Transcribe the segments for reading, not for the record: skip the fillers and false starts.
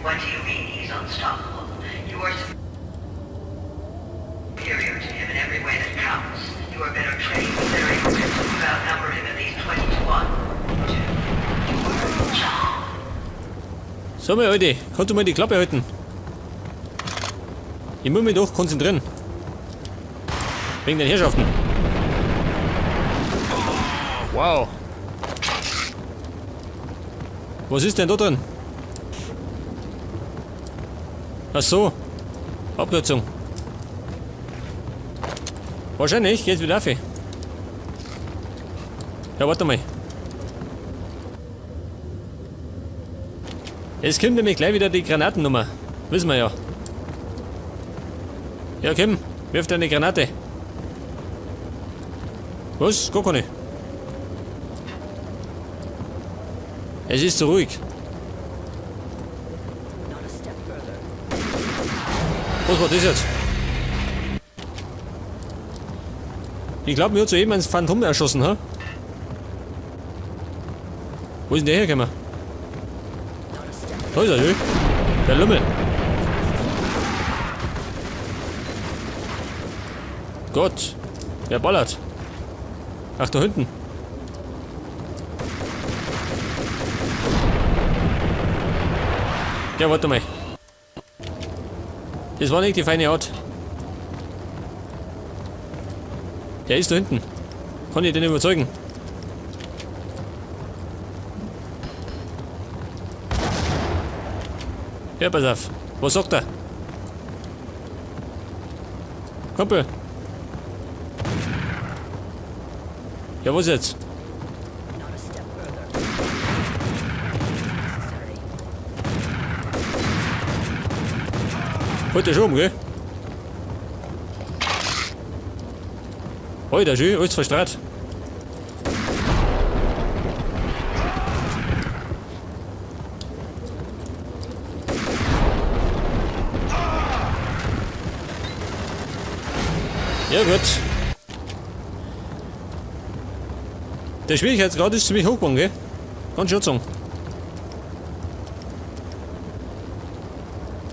What do you mean he's unstoppable? You are superior to him in every way that counts. You are better trained, better equipped. You outnumber him at least 20 to 1. Do your job. Sag mal, Alte, kannst du mal die Klappe halten? Ich muss mich doch konzentrieren. Wegen den Herrschaften. Wow. Was ist denn da drin? Ach so. Abkürzung. Wahrscheinlich geht's wieder auf. Ja, warte mal. Es kommt nämlich gleich wieder die Granatennummer. Wissen wir ja. Ja, komm, wirf deine Granate. Was? Gar keine. Es ist so ruhig. Not a step further. Was war das jetzt? Ich glaube, mir hat soeben ein Phantom erschossen, ha? Wo ist denn der hergekommen? Not a step Da ist er, schön. Der Lümmel. Gott, wer ballert? Ach, da hinten. Ja, warte mal. Das war nicht die feine Art. Der ist da hinten. Kann ich den überzeugen? Ja, pass auf. Was sagt er? Kumpel. Ja, was jetzt? Not a step further. Necessary. Heute schon um, gell? Alter, schön, alles verstrahlt. Ja gut. Der Schwierigkeitsgrad ist ziemlich hoch geworden, gell? Ganz schön sagen.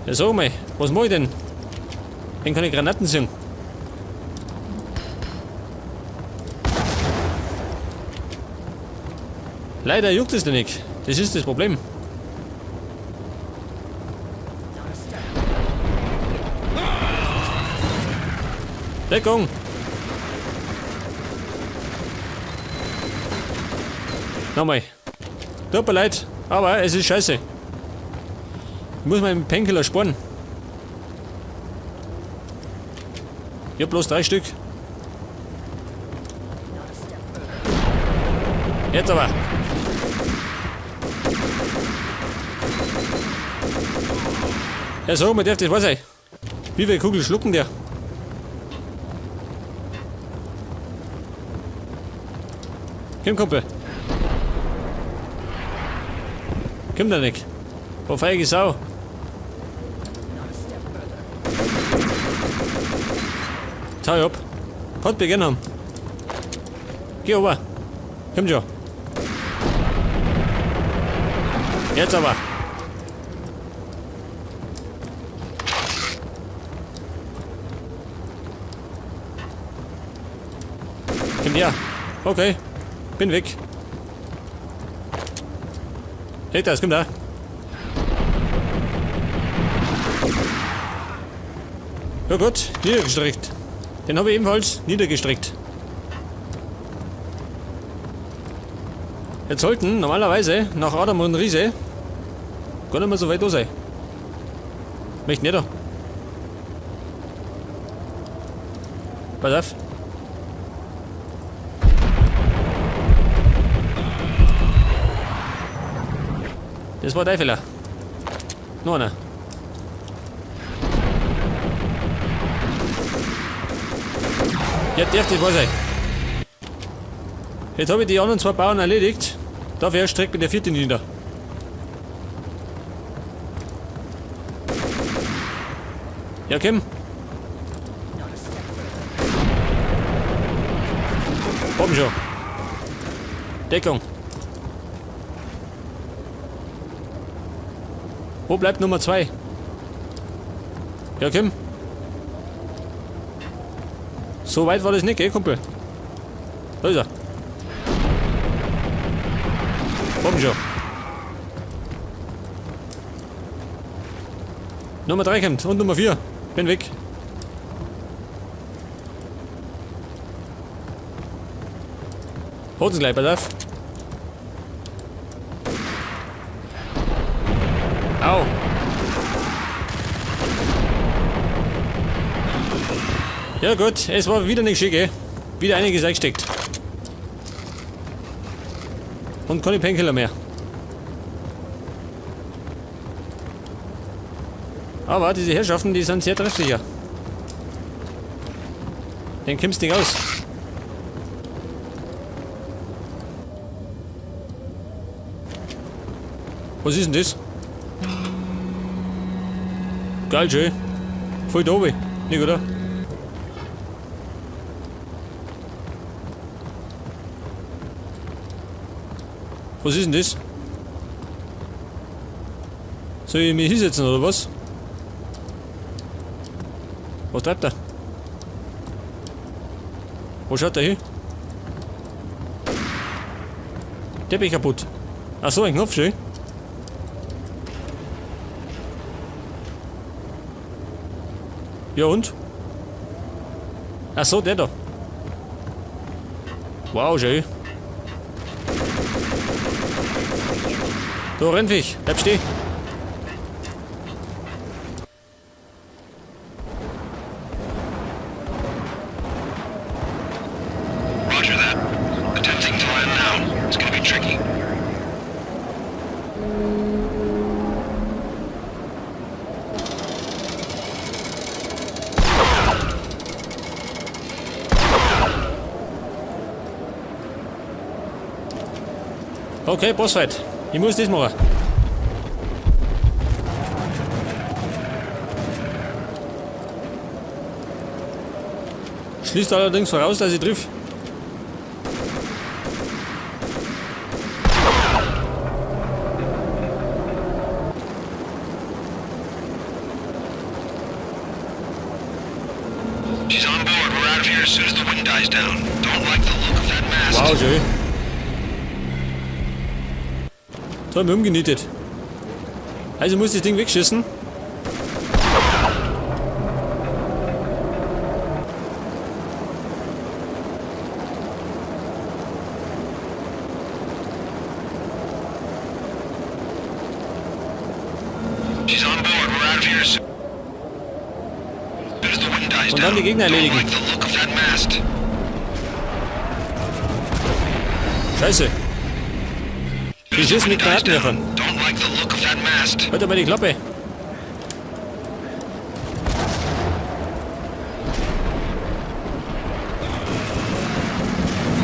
Ja, sag mal, was mach ich denn? Wenn keine Granaten sind. Leider juckt es dir nicht. Das ist das Problem. Not a step. Deckung! Nochmal. Tut mir leid, aber es ist scheiße. Ich muss meinen Painkiller sparen. Ich hab bloß 3 Stück. Not a step further. Jetzt aber. Ja, so, man darf das wahr sein. Wie viele Kugeln schlucken der? Komm, Kumpel. Komm da nicht. Wo feige Sau. Not a step further. Jetzt hau ich ab. Hat begonnen haben. Geh runter. Komm schon. Jetzt aber. Komm her. Okay. Bin weg. Hey, das kommt da. Ja gut, niedergestreckt. Den habe ich ebenfalls niedergestreckt. Jetzt sollten normalerweise nach Adam und Riese gar nicht mehr so weit da sein. Möchte nicht da. Pass auf. Das war dein Fehler. Noch einer. Ja, darf das wahr sein. Jetzt habe ich die anderen 2 Bauern erledigt. Dafür streckt mir der 4. nieder. Ja, komm. Komm schon. Deckung. Wo bleibt Nummer 2? Ja, Kim. So weit war das nicht, gell, Kumpel? Da ist er. Komm schon. Nummer 3 kommt und Nummer 4. Bin weg. Holt's gleich, pass auf. Au. Ja gut, es war wieder nicht schick, ey. Wieder einiges eingesteckt. Und keine Painkiller mehr. Aber diese Herrschaften, die sind sehr treffsicher. Den kommst du nicht aus. Was ist denn das? Geil, schön. Voll da oben. Nicht, oder? Was ist denn das? Soll ich mich hinsetzen oder was? Was treibt er? Wo schaut der hin? Teppich kaputt. Ach so, ein Knopf, schön. Ja und? Ach so, der da. Wow, schön. Du Rennviech, bleib stehen. Roger that. Attempting to land now. It's gonna be tricky. Okay, Bossfight. Ich muss das machen. Schließt allerdings voraus, dass ich triff. She's on board. We're out of here as soon as the wind dies down. Don't like the look of that mast. Wow, schön. So, haben wir umgenietet. Also muss das Ding wegschießen. She's on board. We're out of here as soon as the wind dies Und dann down. die Gegner Don't erledigen. like the look of that mast. Scheiße. Die schießen mit Dies Granatenwerfern. down. Don't like the look of that mast. Halt mal die Klappe.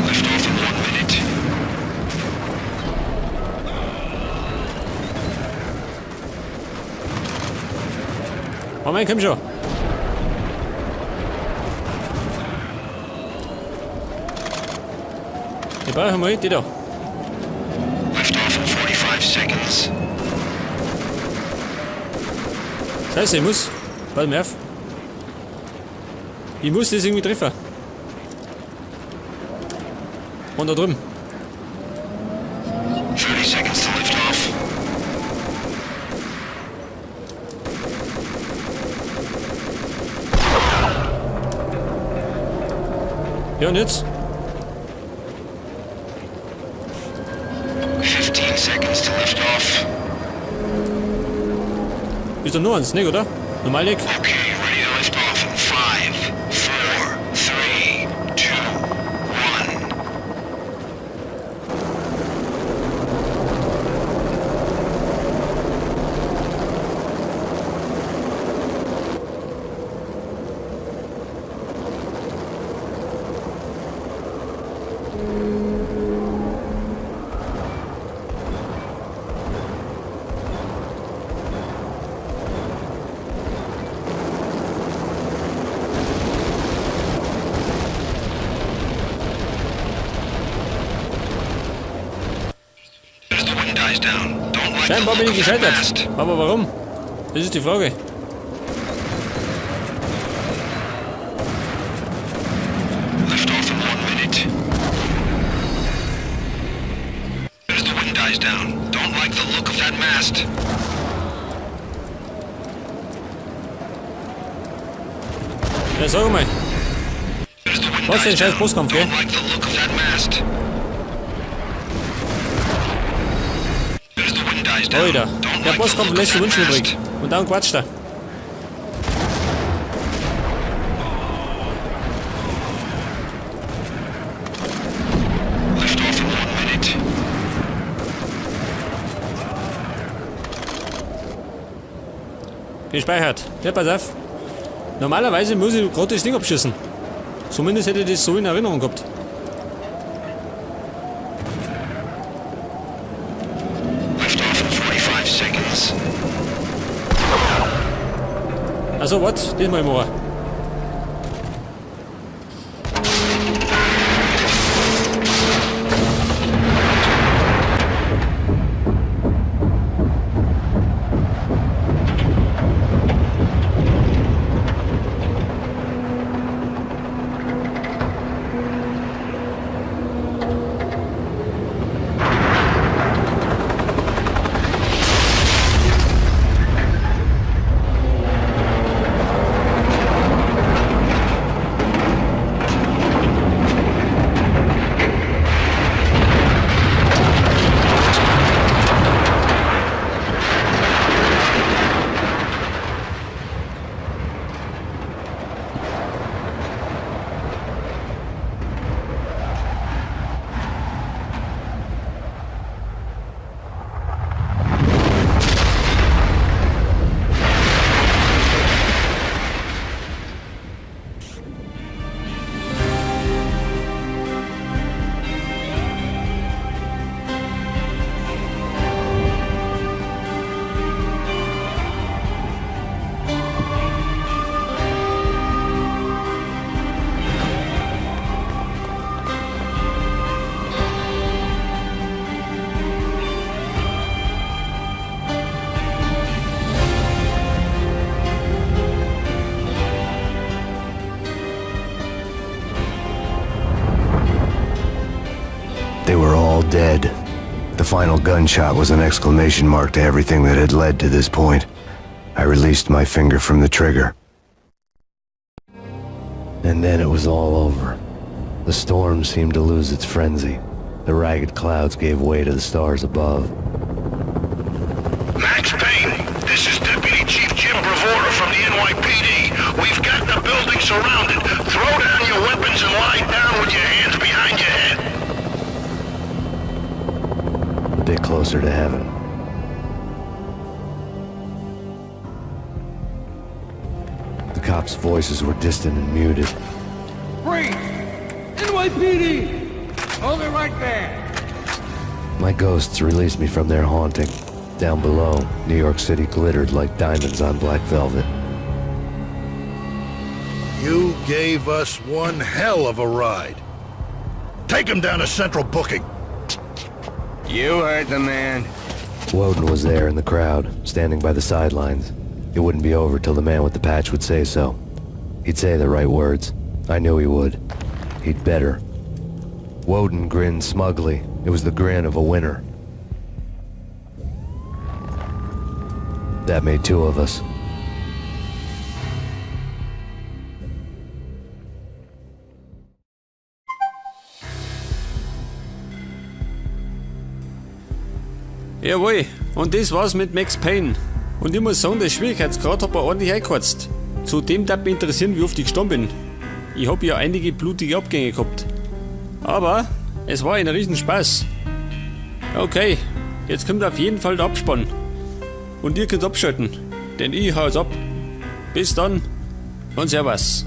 Lift off in 1 minute. Moment, komm schon. Ich brauche mal die da. Lift off in 45 seconds. Scheiße, ich muss. Pass mal auf. Ich muss das irgendwie treffen. Und da drüben. 30 seconds to lift off. Ja, und jetzt? 15 seconds to lift off. Ist doch nur eins, nicht, oder? Normal nicht. Okay, ready to lift off in 5, 4, 3, 2, 1. Scheinbar the bin ich look of that gescheitert. mast. Aber warum? Das ist die Frage. Liftoff in 1 minute. As the wind dies down, don't like the look of that mast. Ja, sag mal. As the wind Was für ein dies scheiß down, Bosskampf, gell? don't like the look of that mast. As the wind dies down, Alter, don't der like the Bosskampf look of lässt zu that wünschen mast. übrig. Und dann quatscht er. Liftoff in 1 minute. Gespeichert. Ja, pass auf. Normalerweise muss ich gerade das Ding abschießen. Zumindest hätte ich das so in Erinnerung gehabt. Liftoff in 45 seconds. Also, was? Das mal machen. They were all dead. The final gunshot was an exclamation mark to everything that had led to this point. I released my finger from the trigger. And then it was all over. The storm seemed to lose its frenzy. The ragged clouds gave way to the stars above. Max Payne, this is Deputy Chief Jim Bravura from the NYPD. We've got the building surrounded. Throw down your weapons and lie down with your hands behind your head. A bit closer to heaven. The cops' voices were distant and muted. Freeze! NYPD! Hold it right there! My ghosts released me from their haunting. Down below, New York City glittered like diamonds on black velvet. You gave us one hell of a ride. Take him down to central booking. You heard the man. Woden was there in the crowd, standing by the sidelines. It wouldn't be over till the man with the patch would say so. He'd say the right words. I knew he would. He'd better. Woden grinned smugly. It was the grin of a winner. That made two of us. Jawohl, und das war's mit Max Payne. Und ich muss sagen, der Schwierigkeitsgrad hat mir ordentlich eingekratzt. Zudem darf mich interessieren, wie oft ich gestorben bin. Ich hab ja einige blutige Abgänge gehabt. Aber es war ein Riesenspaß. Okay, jetzt kommt auf jeden Fall der Abspann. Und ihr könnt abschalten, denn ich hau jetzt ab. Bis dann und Servus.